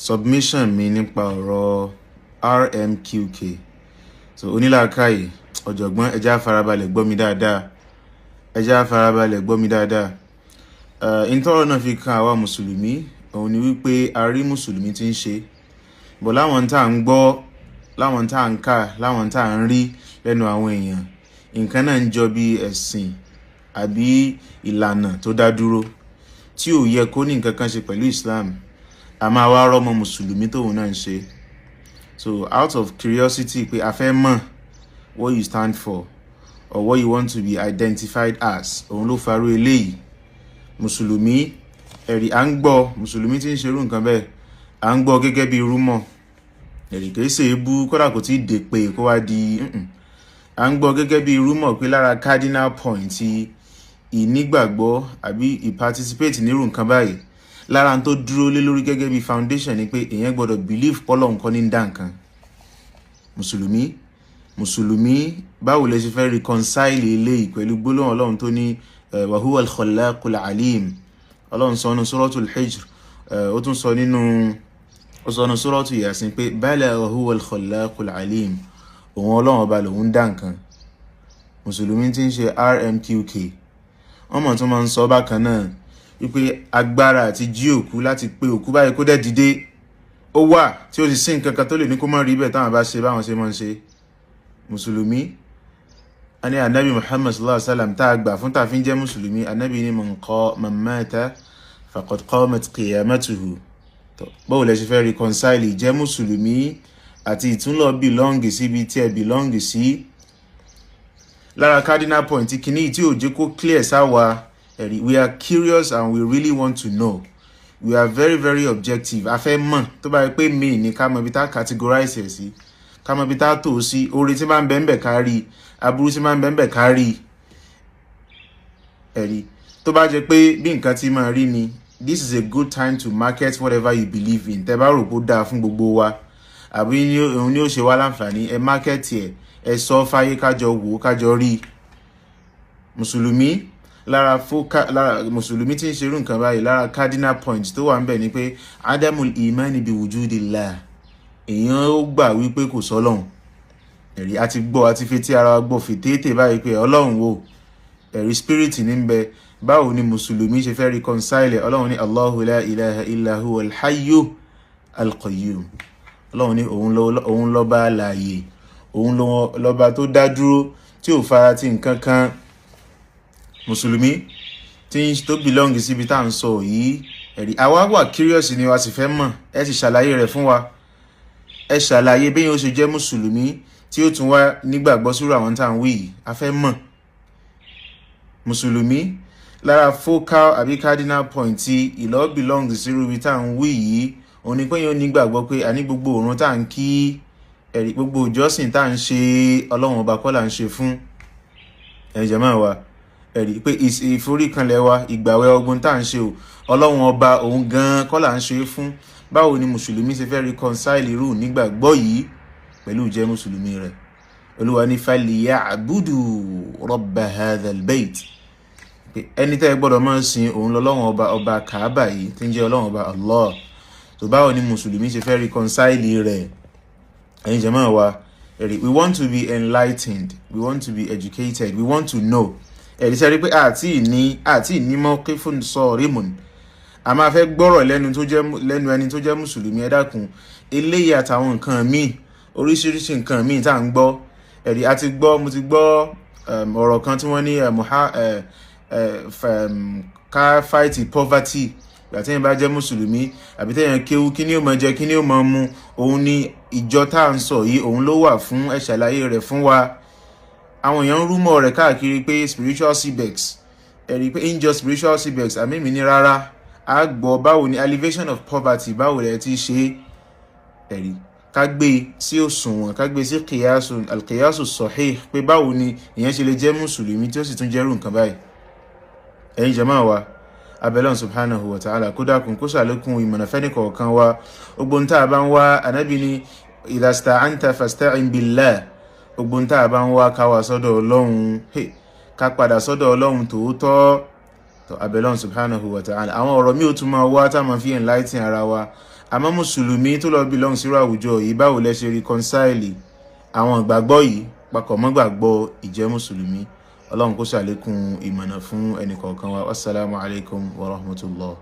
Submission mi nípa ọ̀rọ̀ RMQK. So onílàákàyè ọ̀jọ̀gbọ́n, ẹ jẹ́ á farabalẹ̀ gbọ́ mi dáadáa. Ẹ jẹ́ á farabalẹ̀ gbọ́ mi dáadáa. Ìtọ́rọ̀ náà fi kan àwa mùsùlùmí, òun ni wípé a rí mùsùlùmí tí ń ṣe. Bọ̀ láwọn tá à ń gbọ́, láwọn tá à ń kà, láwọn tá à ń rí lẹ́nu àwọn èèyàn, nǹkan náà ń jọ bí ẹ̀sìn àbí ìlànà tó dá dúró tí ò yẹ kó ní nǹkan kan ṣe pẹ̀lú Islam. A máa wá rọ́mọ mùsùlùmí tóun náà ń ṣe. So out of curiosity pé a fẹ́ mọ̀ what you stand for or what you want to be identified as, òun ló farú eléyìí. Mùsùlùmí, ẹ̀rí à ń gbọ́ mùsùlùmí tí ń ṣerú nǹkan bẹ́ẹ̀, à ń gbọ́ gẹ́gẹ́ bí rumour. Ẹ̀rí kìí ṣe ebú, kódà kò tí ì dè pé kó wá di À ń gbọ́ gẹ́gẹ́ bí rumour pé lára cardinal point ti ìnígbàgbọ́ àbí ìparticipate nírú nǹkan báyìí, lára tó dúró lé lórí gẹ́gẹ́ bí foundation ni pé èèyàn gbọ́dọ̀ believe pọ́lọ́hun kọ́ ní ń dá nǹkan. Mùsùlùmí, báwo lẹ ṣe fẹ́ reconcile eléyìí pẹ̀lú gbólóhùn Ọlọ́run tó ní wa huwa al-khallaqul alim? Ọlọ́run sọ nínú Suratul Hijr, ó tún sọ nínú, ó sọ nínú Suratul Yasin pé bala wa huwa al-khallaqul alim, òun Ọlọ́run ọba lòun dá nǹkan. Mùsùlùmí tí ń ṣe RMQK, wọ́n mọ̀ tó máa ń sọ bákan náà wípé agbára àti jí òkú, láti pé òkú báyìí kó dẹ̀ dìde, ó wà tí ó sì sí nǹkan kan tó lè ní kó má rí bẹ́ẹ̀ táwọn bá ṣe báwọn ṣe máa ń ṣe. Mùsùlùmí, a ní anabi Muhammad sallallahu alaihi wa sallam tá a gbà fún tá a fi ń jẹ́ mùsùlùmí, anabi ní man mata faqad qamat qiyamatuhu. Báwo lẹ ṣe fẹ́ reconcile ìjẹ́ mùsùlùmí àti ìtúnlọ̀ belong síbi tí ẹ belong sí? Lára cardinal point kìíní tí ò jẹ́ kó clear sáwa, ẹ̀rí, we are curious and we really want to know. We are very very objective. A fẹ́ mọ̀ tó bá yẹ pé mi ní ká mọ ibi tá a categorize ẹ̀ sí, ká mọ ibi tá a tò ó sí. Oore tí máa ń bẹ ń bẹ ká rí, aburú tí máa ń bẹ ń bẹ ká rí. Ẹ̀rí, tó bá jẹ́ pé bí nǹkan ti máa rí ni, this is a good time to market whatever you believe in. Tẹ́ bá rò pé ó dáa fún gbogbo wa àbí òun ni ó ṣe wá láǹfààní, ẹ market ẹ̀, ẹ sọ fáyé, kájọ wò ó, kájọ rí. Mùsùlùmí, lára fóká lára mùsùlùmí tí ń ṣerú nǹkan báyìí, lára cardinal point tó wà ń bẹ̀ ni pé adamul imani bi wujudillah, èèyàn ó gbà wípé kò sọ́lọ́hun. Ẹ̀rí, a ti gbọ́, a ti fi tí ara wa gbọ́ fìtéètè báyìí pé Ọlọ́run wò, ẹ̀rí, spirit ní ń bẹ. Báwo ni mùsùlùmí ṣe fẹ́ reconcile Ọlọ́run ní Allahu la ilaha illa huwa al-hayyu al-qayyum? Ọlọ́run ní òun lọ́ba alààyè, òun lọ́ba tó dá dúró tí ò fara ti nǹkan kan. Mùsùlùmí tí tó belong síbi tá à ń sọ yìí, ẹ̀rí, àwa wà curious ni, wa sì fẹ́ mọ̀. Ẹ sì ṣàlàyé rẹ̀ fún wa. Ẹ ṣàlàyé bí yóò ṣe jẹ́ mùsùlùmí tí ó tún wá nígbàgbọ́ sírò àwọn tá à ń wí yìí. A fẹ́ mọ̀. Mùsùlùmí, lára focal àbí cardinal point tí ìlọ́ belong sírò ibi tá à ń wí yìí, òun ni pé yóò nígbàgbọ́ pé àní gbogbo òrun tá à ń kí, ẹ̀rí, gbogbo ìjọsìn tá à ń ṣe, Ọlọ́run ọba kọ́ là ń ṣe fún. Ẹ̀yin jàmáà wa, ẹ̀rí pé ìforíkanlẹ̀ wa, ìgbàwẹ̀, ọgbọ́n tá à ń ṣe o, Ọlọ́run ọba òun gan-an kọ́ là ń ṣe fún. Báwo ni mùsùlùmí ṣe fẹ́ reconcile irú nígbàgbọ́ yìí pẹ̀lú ìjẹ́ mùsùlùmí rẹ̀? Olúwa ní falya'budu rabba hadhal bayt, ẹni tẹ́ ẹ gbọ́dọ̀ máa sin, òun lọ́lọ́run ọba, ọba Kaaba yìí tí ń jẹ́ Ọlọ́run ọba Allah. Tó báwo ni mùsùlùmí ṣe fẹ́ reconcile rẹ̀? Ẹ̀yin jàmáà wa, ẹ̀rí, we want to be enlightened, we want to be educated, we want to know. Ẹ̀rí, sẹ́rí pé àti ní mawqifun sarimun, a máa fẹ́ gbọ́rọ̀ lẹ́nu tó jẹ́ lẹ́nu ẹni tó jẹ́ mùsùlùmí. Ẹ dákun, eléyìí àtàwọn nǹkan míì, oríṣiríṣi nǹkan míì tá à ń gbọ́, ẹ̀rí, a ti gbọ́, mo ti gbọ́ ọ̀rọ̀ kan tí wọ́n ní ká fight poverty. Ìgbà téèyàn bá jẹ́ mùsùlùmí àbí téèyàn kéwú, kí ni ó máa jẹ, kí ni ó máa mu? Òun ni ìjọ tá à ń sọ yìí, òun ló wà fún. Ẹ ṣàlàyé rẹ̀ fún wa. Àwọn èèyàn ń rumour rẹ̀ káàkiri pé spiritual cybex, ẹ̀rí, pé ń jọ spiritual cybex. Àmì mi ní rárá, a gbọ́ báwo ni alleviation of poverty, báwo lẹ ti ṣe? Ẹ̀rí, ká gbé sí òṣùwọ̀n, ká gbé sí qiyasu alqiyasu sahih, pé báwo ni ìyẹn ṣe lè jẹ́ mùsùlùmí tí ó sì tún jẹ́rù nǹkan báyìí? Ẹ̀yin jàmáà wa, abẹ́lọ́n subhanahu wa ta'ala kó dákun, kó ṣàlékún ìmọ̀nà fẹ́ni kọ̀ọ̀kan wa. Ogbon tá a bá ń wá, anábì ní idha sta'anta fasta'in billah. Ogbon tá a bá ń wá, ká wá sọ́dọ̀ Ọlọ́run, ká padà sọ́dọ̀ Ọlọ́run tòótọ́. Tó abẹ́lọ́n subhanahu wa ta'ala, àwọn ọ̀rọ̀ mi ò tún máa wá tá a máa fi enlighten ara wa. Àmọ́ mùsùlùmí tó lọ belong sírú àwùjọ yìí, báwo lẹ ṣe reconcile àwọn ìgbàgbọ́ yìí papọ̀ mọ́ gbàgbọ́ ìjẹ́ mùsùlùmí? Ọlọ́run kó ṣàlékún ìmọ̀nà fún ẹnìkọ̀ọ̀kan wa. Wassalamu alaikum wa rahmatullah.